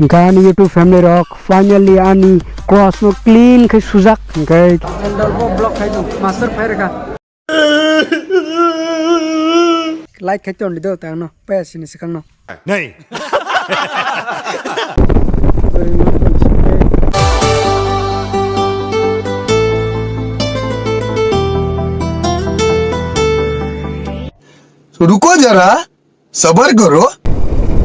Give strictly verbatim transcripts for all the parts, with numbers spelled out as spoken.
Hwnkhe ani YouTube family rok finally ani cross no clean khe sujak hwnkhe. Handle bo block khai do, master phai rega. Like khai ton di do tang no, paya sini sekang no. Nei. Ruko jara. Sabar karo.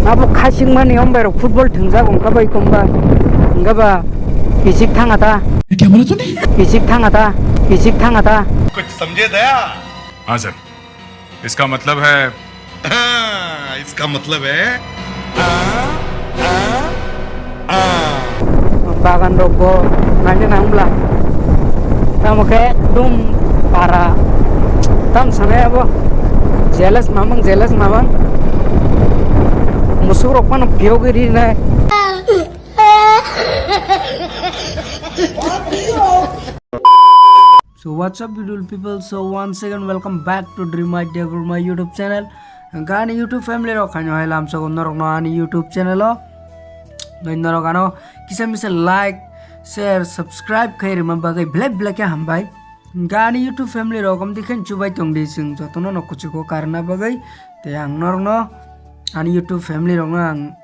Abo khasing mani om bai rok football thwngjak wngkha bai komba. Wngkha ba pisik thanga ta. ये क्या बोला तूने? Pisik thanga ta. Pisik thanga ta. कुछ समझे दया? हाँ सर, इसका मतलब है। हाँ, इसका मतलब है। Bagan rok bo naina nang bla. Tamo khe ekdum para. Tam sanai abo. Jealous mamang, jealous mamang. Musuk rok phano phiyogwi rinai. So what's up, beautiful people? So once again, welcome back to Dream Idea Guru, my YouTube channel. Hwnkhe ani YouTube family rok khaino hai lamsogo norokno ani YouTube channel o. Nai norok ano kisa misa like, share, subscribe khai rima bagwi belai belai khe hambai. Hwnkhe ani YouTube family rok omdi khe chubai tongdi, chwng jotono no kuchugo karna bagwi. Tei ang norokno ani YouTube family rokno ang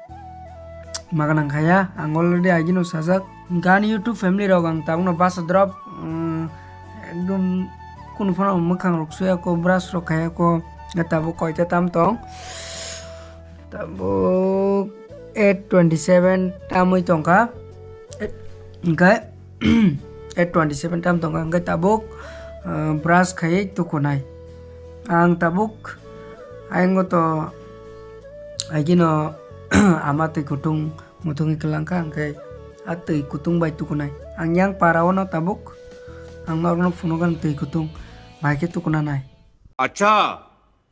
maga nang khaya, ang already agino sajak. Hwnkhe ani YouTube family rok ang tabukno basa drop, um, ekdum kunu phano mwkhang rok suya ko, brush rok khaya ko, tabuk koita tam tong. Tabuk eight twenty seven tamwi tongkha. Hwnkhe eight twenty seven tam tongkha, hwnkhe tabuk, uh, brush khaiwi tukunai. Ang tabuk ayang to agino ama twi kutung muthungwi kwlangkha, hwnkhe a twi kutung bai tukunai. Ang yang para o no tabuk, ang norokno phunukha twi kutung bai khe tukuna nai. अच्छा,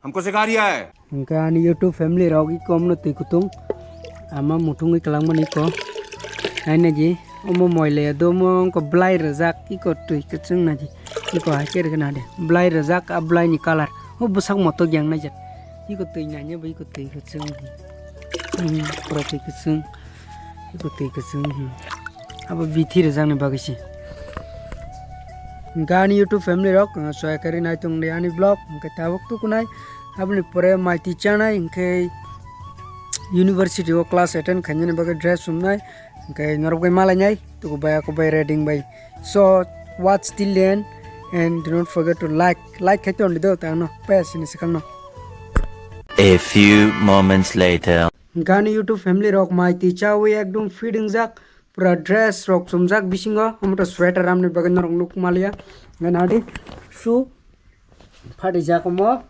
हमको सिखा रिया है। Hwnkhe ani YouTube family rok iko omno twi kutung ama muthungwi kwlangmani iko. Naina ji, omo moilaya do, omo wngkha bwlai rwjak, iko twi kwchwng naji. Iko hai khe rwgwna de. Bwlai rwjak, a bwlaini colour. O bwsak motok yang naijak. Iko twi nanya bo iko twi kwchwng. Hmm, pura twi kwchwng. Iko twi kwchwng, hmm. Abo bithi rwjakni bagwi se. Hwnkhe ani YouTube family rok, uh, soya kari nai tong di ani vlog, hwnkhe tabuk tukunai. Aboni pore mai twi chanai, hwnkhe university o class attend khainani bagwi dress sumnai. Hwnkhe norok bai malainai, tuku bai ako bai reading bai. So, watch till the end and do not forget to like. Like khai ton di do, tangno, paya sini swkangno. A few moments later. Hwnkhe ani YouTube family rok mai twi chawi ekdom fit wngjak, pura dress rok chumjak bisingo, omo to sweater amni bagwi norok nuk maliya. Hwnkhe nadi shoe phatijak omo.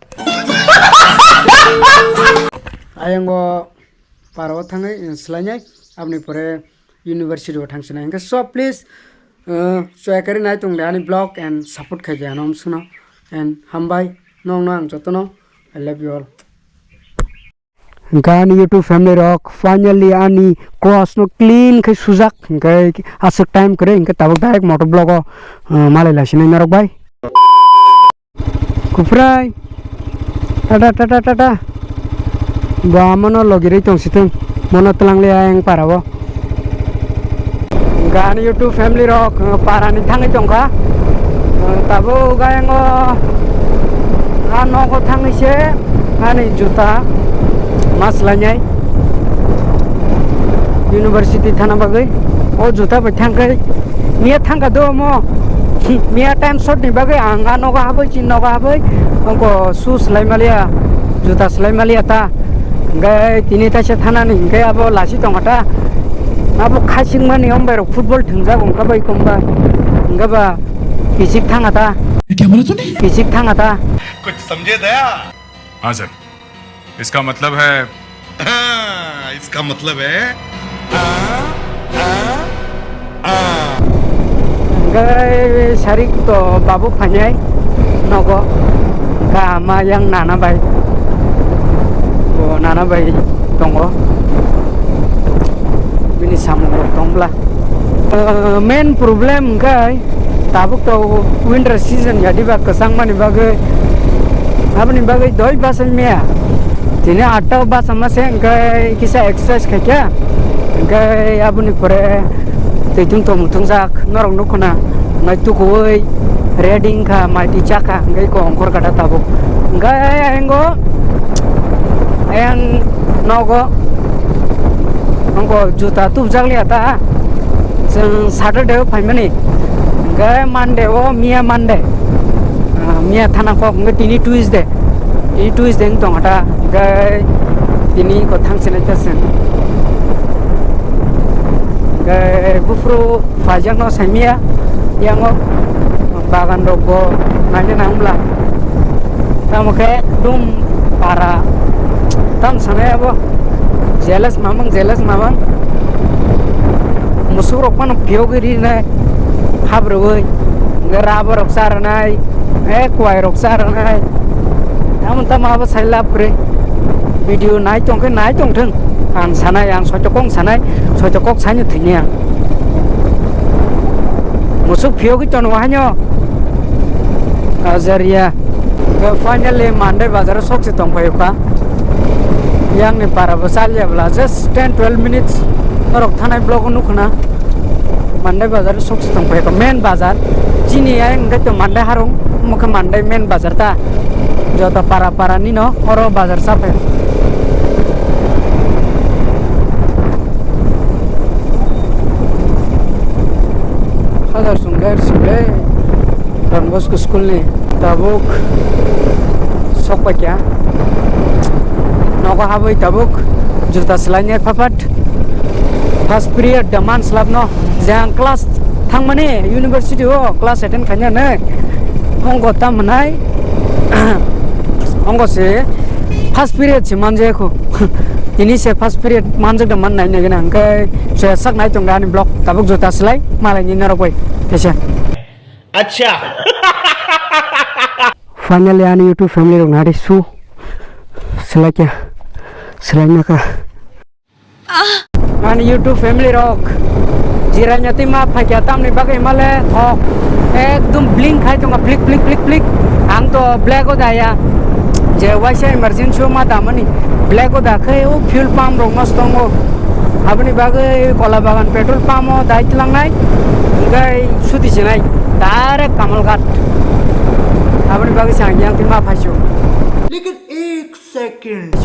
Ayang o para o thangwi, eh, swlainai, aboni pore university o thangsinai. Hwnkhe so please, eh, soya kari nai tong di ani vlog and support khai di ano wngsuno. And hambai nokno ang jotono, I love you all. Hwnkhe ani YouTube family rok finally ani cross no clean khe sujak, hwnkhe aswk time kwrwi, hwnkhe tabuk direct motor vlog o, uh, malai laisinai norok bai. Kuprai. Tata, tata, tata. Bo amano logirwi tong sithung. Mono twlang le ayang para o. Gani YouTube family rok, uh, para ni thangwi tongkha. Uh, tabuk ayang o, a nogo thangwi se ani juta mas lainai. University thana bagwi. O juta bai thangkhai. Miya thangkha do mo. Miya time short ni bagwi ang a nogo habwi, chini nogo habwi. Ongko shoes lai maliya. Juta swlai maliya ta. Hwnkhe tini taisa thanani hwnkhe abo lasi tongkha ta. Abo khasing mani om bai rok football thwngjak wngkha bai komba. Hwnkhe ba pisik thanga ta. ये क्या बोला तूने? Pisik thanga ta. कुछ समझे दया? हाँ सर, इसका मतलब है। हाँ, इसका मतलब है। आ, आ, आ। Hwnkhe sarik to babu phainai nogo, hwnkhe ama yang nana bai, bo nana bai tongo, bini samung rok tong bla. Uh, main problem hwnkhe tabuk to winter season ya diba kwchang mani bagwi, aboni bagwi doi bachai maya. Tini atta o bus ama se, hwnkhe kisa exercise khaikha, hwnkhe aboni pore twi thung tong thungjak norok nukho na, hwnkhe tukuwi ready wngkha, mai twi chakha, hwnkhe eko ongkhor kata tabuk. Hwnkhe ayang o, ayang nogo, nokgo juta tubujak liya ta, chwng Saturday o phaimani, hwnkhe Monday o, miya Monday, ah, miya thana kok, hwnkhe tini Tuesday. Tini Tuesday wng tong kha ta, hwnkhe tini eko thang sinai ta chwng. Hwnkhe buphuru phaijakno saimaya, yango bagan rokbo naina nang bwla. Tamo khe ekdum para, tam sanai abo jealous mamang, jealous mamang. Musuk rok phano phiyogwi rinai, habrwi, hwnkhe rabo rok cha rwnai. Eh, kwai rok cha rwnai. Tamo tamo abo sai lab kwrwi. Video nai tong khe nai tong thung. Ang sanai, ang soito kok sanai, soito kok saino thwini ang. Musuk phiyogwi tono haino. Ajaria. Finally Monday bazar o sok se tong phaio kha. Yang ni para bo chal ya bwla, just ten twelve minutes. Norok thanai vlog o nukho na. Mandai bazar sok se tong phaikha, main bazar. Chini ayang hwnkhe to Mandai harung, omo khe Mandai main bazar ta. Joto para para nino oro bazar cha phai. Hazar song gari song le. Don Bosco School ni tabuk sok paikha. Nogo habwi tabuk juta swlainai phapat. First period da man slapno je ang class thangmani university o class attend khainani ongko tam hwnai ongko se first period se manjak kho. Tini se first period manjak da man nai nai gana hwnkhe se sak nai tong da ani vlog tabuk juta swlai malai ni norok bai kaisa. Acha. Finally ani YouTube family rok nari su selai kya selai naka. Ani YouTube family rok jiranya twi ma phaikya tamni bagwi male thok ekdum blink khai tonga, plik plik plik plik. Ang to black o daya je waisa emergency o ma damani, black o da khai o fuel pump rok nosto tongo. Aboni bagwi Kola Bagan petrol pump o dai tlangnai, hwnkhe suti sinai direct Kamalghat. Aboni bagwi chang yang twi ma phaisio. लेकिन एक सेकंड।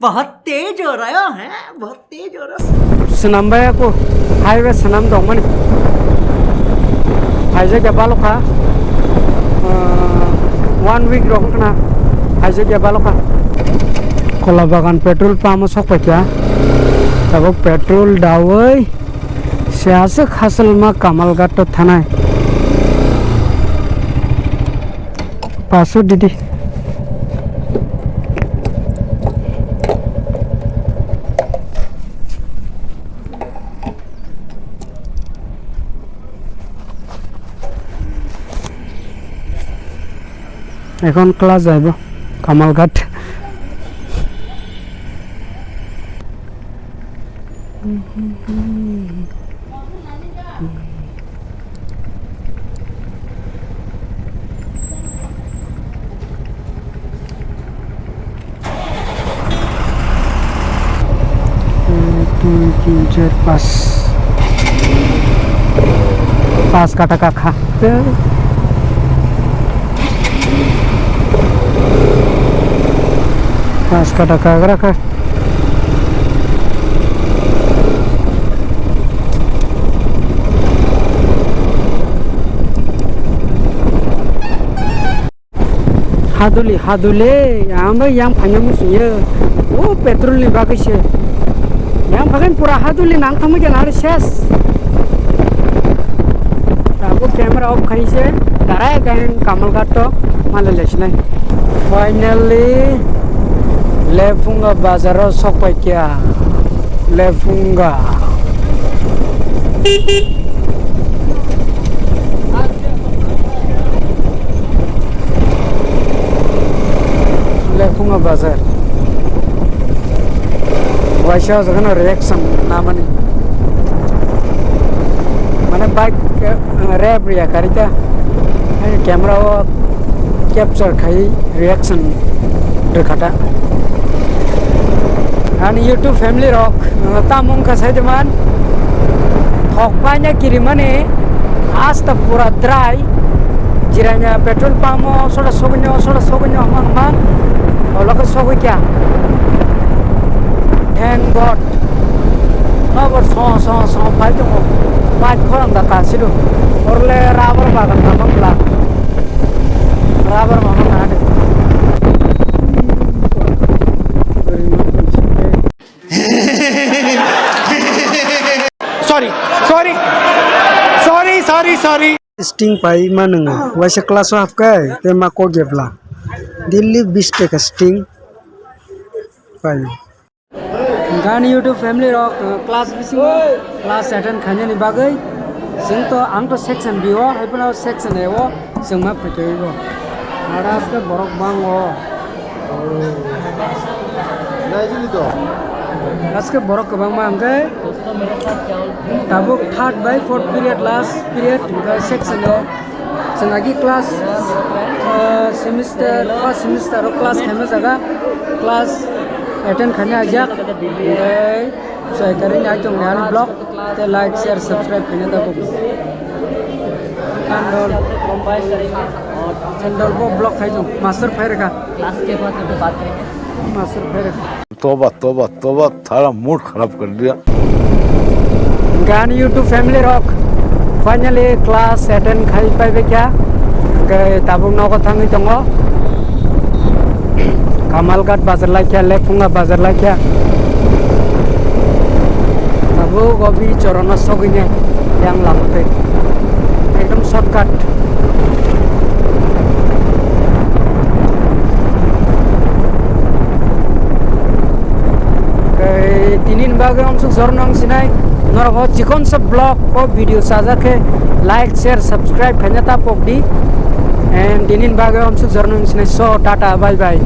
बहुत तेज हो रहा है, बहुत तेज हो रहा है। Swnam bai ako highway swnam dongmani. Haijak ya balokha, ah, one week rok wngkhna haijak ya balokha. Kola Bagan petrol pump o sok paikha. Tabuk petrol dawi se aswk hasalma Kamalghat o thanai. Paso didi. Ekhon class jaibo Kamalghat. Ek, dui, tin, char, pas. Pas kata kakha. Pas kata kagra kha. Haduli, haduli, ang bai yang phanya musuyo. O petrol ni bagwi se. Yang phagen pura haduli nang thangma khe nari ses. Tabuk camera off khai se, direct ang Kamalghat to malai lai sinai. Finally, Lephunga bazar o sok pai kha. Lephunga. Lephunga bazar. Waisa o jaga no reaction namani. Mane bike, eh, rev riya karita. Camera o capture khai reaction rwkha ta. Ani YouTube family rok, uh, tamung ka sai deman. Thok paina kiri mani asta pura dry. Jiranya petrol pump o soda sogwi no, soda sogwi no mang mang. Olo ka sogwi kya. Thank God. Nobor so so so pai tongo. Pai khorang da ka sidu. Orle rubber bagan ka bangla. Rubber bagan ka. Sorry, sorry, sorry, sorry, sorry. Sting pai ma nwngo, waisa class o hapkai, tei ma kok gebla. Daily bis taka sting pai. Gani YouTube family rok, uh, class bisingo class attend khainani bagwi. Chwng to, ang to section B o, hai phano section A o chwng ma phaitaigo. Ara aske borok bango. Aske borok kwbangma hwnkhe tabuk third bai fourth period, last period hwnkhe section o. Chwng agi class, uh, semester, first semester o class khaima jaga, class attend khaina ajak. Tei chai karwi nai tong ani vlog, tei like, share, subscribe khaina da bo. Andol, andol bo vlog khai tong, master phai rwkha. Class ke baat baat kare. Master phai rwkha. Toba, toba, toba, thara mood kharap kar diya. Gani YouTube family rok, finally class attend khai pai bai kha. Hwnkhe tabuk nogo thangwi tongo. Kamalghat bazar lai kha, Lekphunga bazar lai kha. Tabuk obi chorono sogwini yang lama tei. Ekdom shortcut. Tei tini ni bagwi amsuk jorno ang sinai. Norok o chikon sa vlog o video chajak khe like, share, subscribe khaina ta pok di. And tini ni bagwi amsuk jorno ang sinai. So, tata, bye bye.